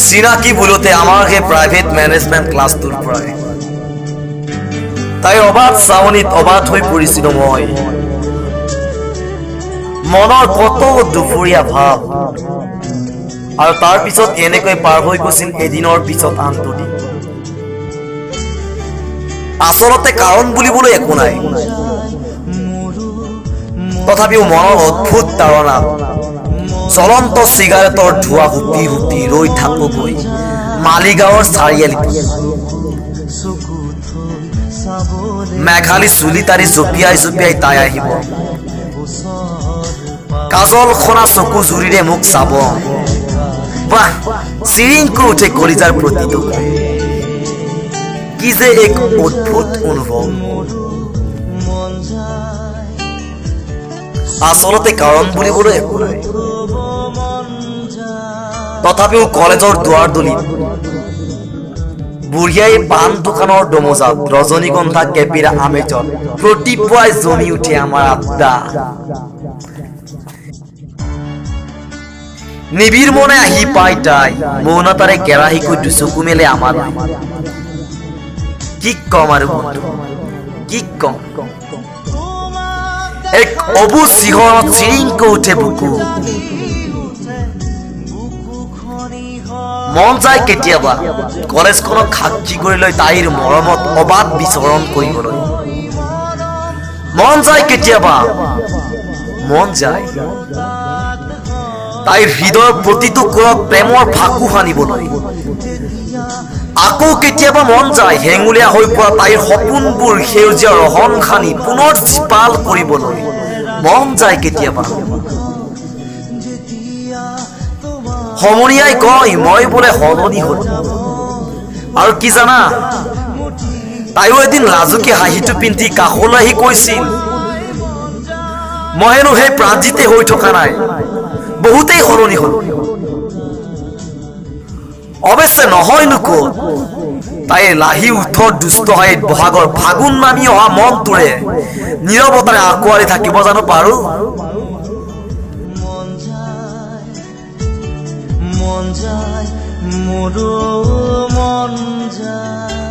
চিনাকি বোলোতে আমাৰ সেই প্ৰাইভেট মেনেজমেণ্ট ক্লাছটোৰ পৰাই। তাইৰ অবাধ চাৱনিত অবাধ হৈ পৰিছিলো মই। মনৰ কত দুপৰীয়া ভাৱ। আৰু তাৰ পিছত এনেকৈ পাৰ হৈ গৈছিল এদিনৰ পিছত আনটো দিন। আচলতে কাৰণ বুলিবলৈ একো নাই, তথাপিও মনৰ অদ্ভুত তাৰণা, জ্বলন্ত চিগাৰেটৰ ধোঁৱা হুপি হুপি ৰৈ থাকোগৈ মালিগাঁৱৰ চাৰিআলিত। মেঘালী চুলি তাৰি জঁপিয়াই জঁপিয়াই তাই আহিব, কাজল খনা চকু জুৰিৰে মোক চাব। বাহ, চিৰিংকৈ উঠে কলিজাৰ প্ৰতিটো। কি যে এক অদ্ভুত অনুভৱ। আচলতে কাৰণ বুলিবলৈ একো নাই, তথাপিও কলেজৰ দুৱাৰদলিত বুঢ়িয়াই পাণ দোকানৰ দমজাত ৰজনীগন্ধা কেপিৰ আমেজত প্ৰতিপুৱাই জমি উঠে আমাৰ আড্ডা। নিবিড় মনে আহি পাই তাই মৌনতাৰে কেৰাহীকৈ দুচকু মেলে আমালৈ। কি কম আৰু বন্ধু, কি কম। এক অবুজ শিহৰণত চিৰিংকৈ উঠে বুকু। মন যায় কেতিয়াবা কলেজখনক সাক্ষী কৰি লৈ তাইৰ মৰমত অবাধ বিচৰণ কৰিবলৈ। মন যায় কেতিয়াবা, মন যায় তাইৰ হৃদয়ৰ প্ৰতিটো কোণত প্ৰেমৰ ফাকু সানিবলৈ। আকৌ কেতিয়াবা মন যায় হেঙুলীয়া হৈ পৰা তাইৰ সপোনবোৰ সেউজীয়া ৰহন সানি পুনৰ জীপাল কৰিবলৈ। মন যায় কেতিয়াবা। সমনীয়াই কয় মই বোলে সলনি হলো। আৰু কি জানা, তাইও এদিন লাজুকী হাঁহিটো পিন্ধি কাষলৈ আহি কৈছিল, মই হেনো সেই প্ৰাণজিতে হৈ থকা নাই, বহুতেই সলনি হলো। অৱশ্যে নহয়নো ক'ত, তাইৰ লাহি উঠৰ দুষ্ট হাঁহিত বহাগৰ ফাগুন নামি অহা মনটোৰে নীৰৱতাৰে আঁকোৱালি থাকিব জানো পাৰো? মন যায়, মোৰো মন যায়।